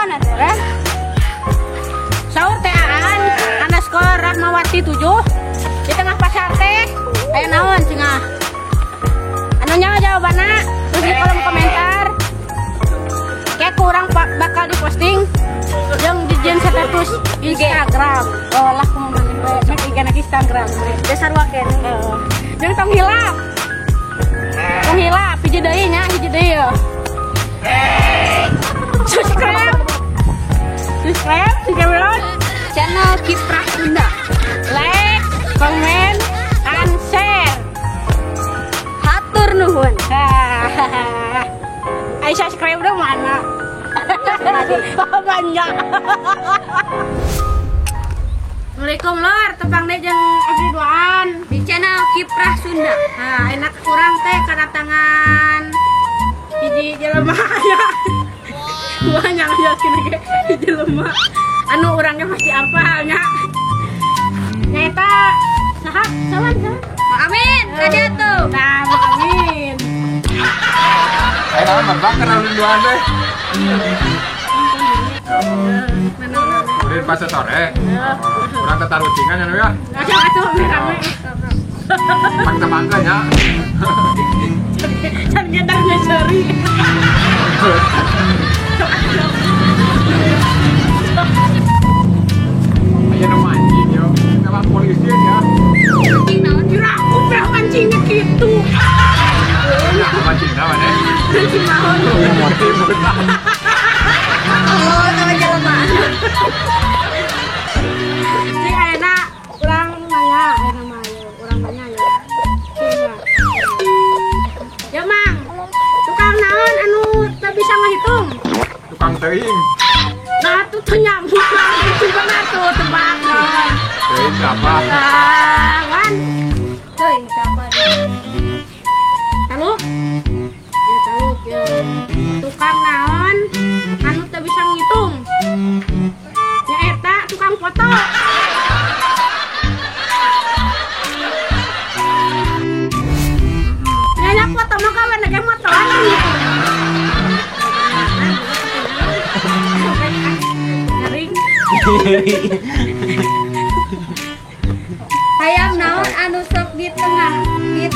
Naon atuh, Ren? Saur teh Aan underscore Rahmawati 7 di tengah pasar teh aya naon cenah? Anu nyawa jawabanna terus di kolom komentar. Kayak kurang bakal diposting jeung dijieun status Instagram. Oh lah kumaha maneh we IG Instagram. Dasar wae. Heeh. Jeung tong hilap. Tong hilap hiji deui nya, hiji deui ya. Subscribe. Subscribe, subscribe channel Kiprah Sunda. Like, comment, and share. Hatur nuhun. Ayo subscribe udah mana? Banyak. Assalamualaikum lor, tepang deh jeung abdi duaan di channel Kiprah Sunda. Nah, enak kurang teh kedatangan hiji jelema ya. Banyak yakin ge hiji jelema. Anu urangnya pasti apal nya. Nyaeta saha? Sawan saha? Mak Amin, ka dieu tuh. Nah, Mak Amin. Ayo naon mah kenal duaan teh. Ulin pas sore. Urang teh tarucingan nya ya. Atuh rame. Pang tebangkeun nya. Can gedar nyeri. Aya nu mancing yo. Sama polisi ya. Mancing naon? Kira aku pernah mancingnya gitu. Ya, mancing naon eh? Mancing naon? Oh, sama jelema. Cing ayeuna urang nanya, ayeuna mah yo, urang nanya yo. Ya Mang, tukang naon anu teu bisa ngahitung? Tukang teuing. Nah, tuh teu nyambung. Coba tuh tebak. Teuing siapa? Wan. Teuing siapa? Taluk. Ya taluk ya. Tukang naon anu teu bisa ngitung? Nyaeta tukang foto. Nanya foto mah kawan ge motoan gitu. Garing. Hayam naon anu sok di tengah di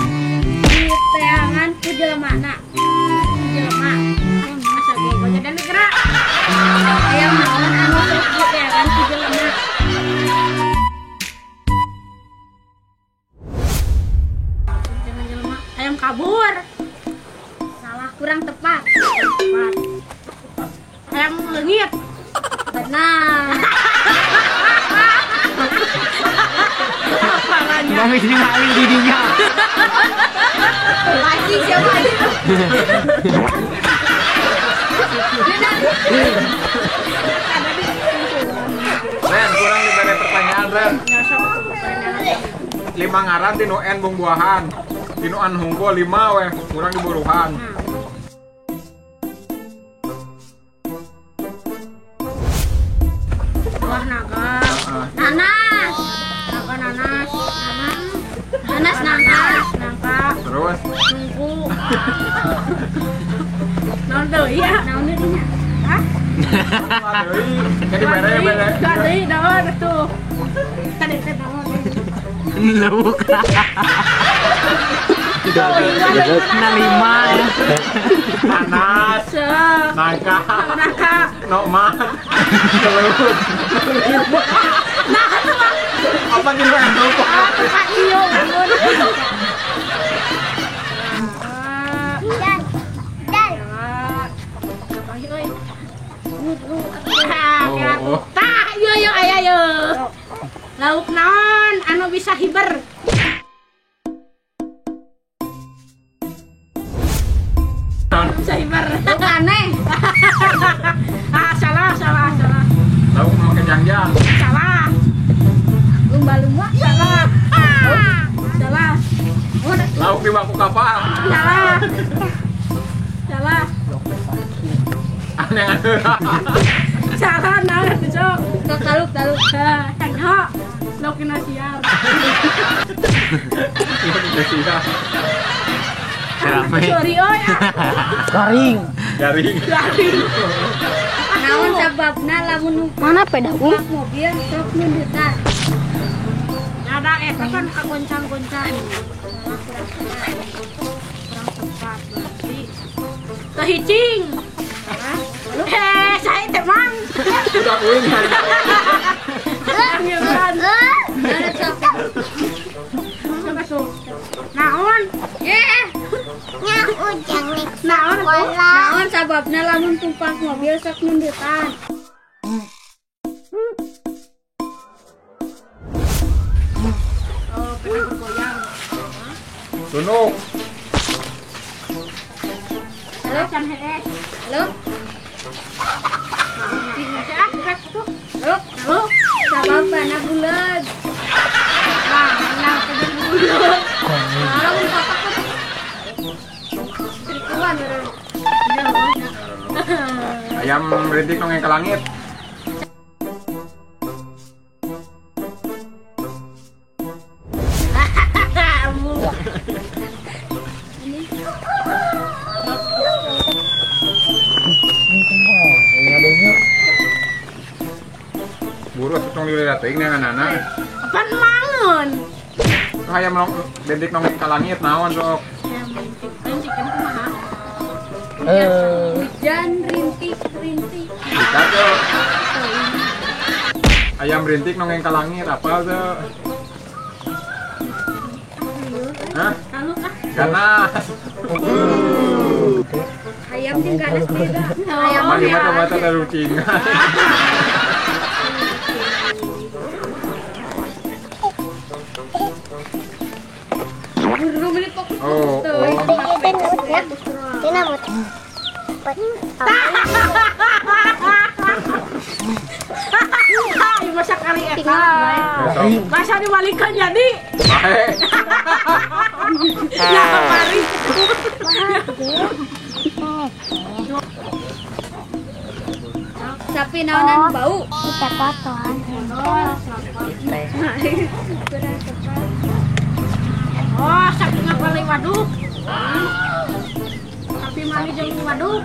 teangan ku jelemana? Jelema. Hayam masa ge gojadan gerak. Hayam naon anu sok di teangan ku jelema? Jelema. Hayam kabur. Salah, kurang tepat. Tepat. Hayam leungit. Benar. Bang ini ngali didinya. Mancing siapa aja? Ren, kurang diberi pertanyaan, Ren. 5 ngaran tinu N bungbuahan. Tinu An hungkul 5 weh, kurang diburuhan. Buah naga. Nanas. Naga nanas. Nanas nangka. Nangka. Terus nunggu. Naon deui ya? Naon deui nya? Hah? Jadi bere-bere. Deui naon atuh. Tadi teh naon? Lauk. Nah 5 ya. Nanas. Nangka. Nangka. Nokman. Telut. Nah, apa gitu yang lupa? Iyo, tah, yo yo ayo yo. Lauk naon anu bisa hiber? Bisa hiber. Lauk aneh. Ah, salah, salah, salah. Lauk mau kejangjang. Salah. Lumba-lumba. Salah. Salah. Lauk di baku kapal. Salah. Salah. Aneh aneh. Salah naon atuh, Cok. Taluk taluk. Hah, lauk Indosiar. Indonesia. Rame. Sorry, oh ya. Garing. Garing. Garing. Naon Sababna lamun Mana peda mobil sok nundutan. Ada eta kan kagoncang-goncang. Kurang tepat berarti. Teu hicing. Saya teh mang. Udah uing. Naon? Naon? Naon sababna lamun tumpak mobil sok nundutan. Oh, pernah bergoyang. Tunuk. Halo, can hees. Halo. Halo. Halo. Sababna buleud. Nah, nah, buleud. Lamun kotak trikuan Ayam rintik nongeng ke langit. Buru atuh tong lila teuing neanganana. Apaan mangun? Ayam rintik nongeng ke langit naon sok? Ayam rintik, rintik kan kumaha? Hujan rintik-rintik. Bisa tuh. Ayam rintik nongeng ke langit apa tuh? Hah? Ganas. Ayam jeung ganas beda. Ayam mah mata-mata tarucing. Oh, masa kali eta. Masa dibalikan jadi. Ya kemari. Sapi naonan bau. Kita kotor. Oh, sapi ngapalin waduk. Sapi mali jeung waduk.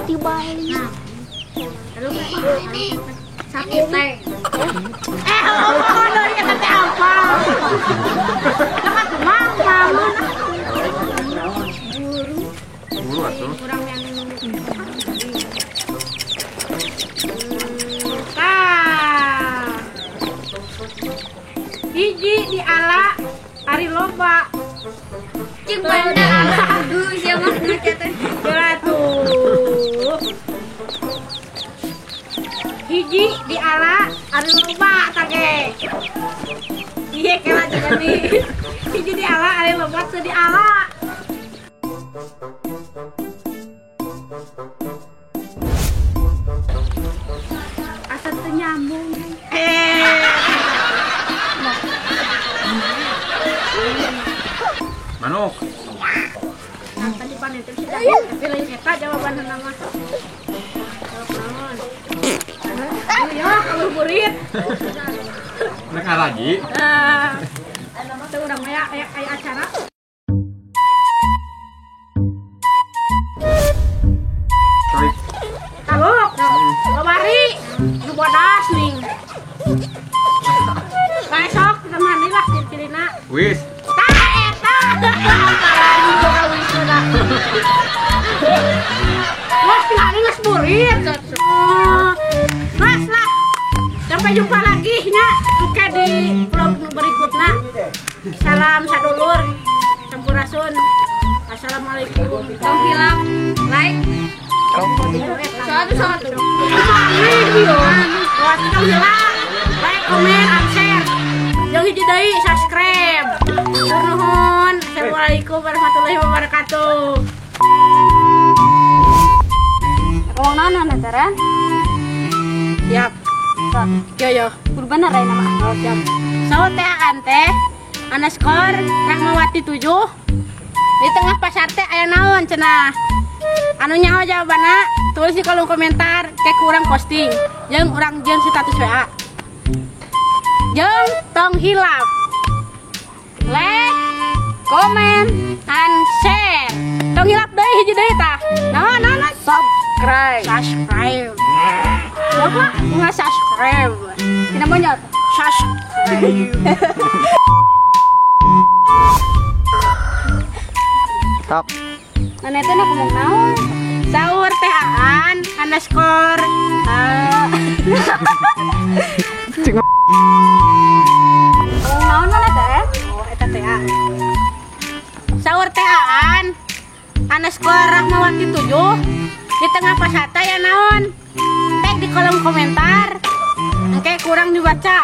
Dibalik. Nah. Sapi teh. Oh, dari eta teh apa? Jangan kumang, bangun. Buru atuh. Kurang yang tah. Hiji di ala ari loba. Cing banda aduh sia mah ngaca teh. Tuh. Hiji di ala ari loba tage. Ieu kela jadi. Hiji di ala ari loba teu di ala. Asa teu nyambung. Manuk. Nah, tadi panen teh sih tapi lain eta jawabanna mah. Jawab naon? Ayo, kalau burit. Nek lagi. Teu urang mah aya acara. Taluk. Lomari. Nu bodas ning. Besok temani lah ciri-cirina. Wis. Mas tinggal geus burit. Mas lah. Sampai jumpa lagi nya engke di vlog berikutnya. Salam sadulur. Sampurasun. Assalamualaikum. Tong hilap like. Satu. Tong hilap like, komen, and share. Jeung hiji deui subscribe. Nuhun. Assalamualaikum warahmatullahi wabarakatuh. Ngomong naon eta? Siap. Yo yo. Kudu bener aya nama. Oh, siap. Saur teh teh underscore Rahmawati 7. Di tengah pasar teh aya naon cenah? Anu nyaho jawabanna tulis di kolom komentar ke kurang posting jeung urang jeung status WA. Jeung tong hilap. Like, komen, and share. Tong hilap deui hiji deui tah. Naon naon? Subscribe. Subscribe. Apa? Nggak subscribe. Tina monyot. Subscribe. Tok. Mana teh nak ngomong naon? Saur teh Aan underscore Ngomong naon mana teh? Oh, eta teh A. Saur teh Aan underscore Rahmawati 7 di tengah pasata ya naon? Tag di kolom komentar. Engke kurang dibaca.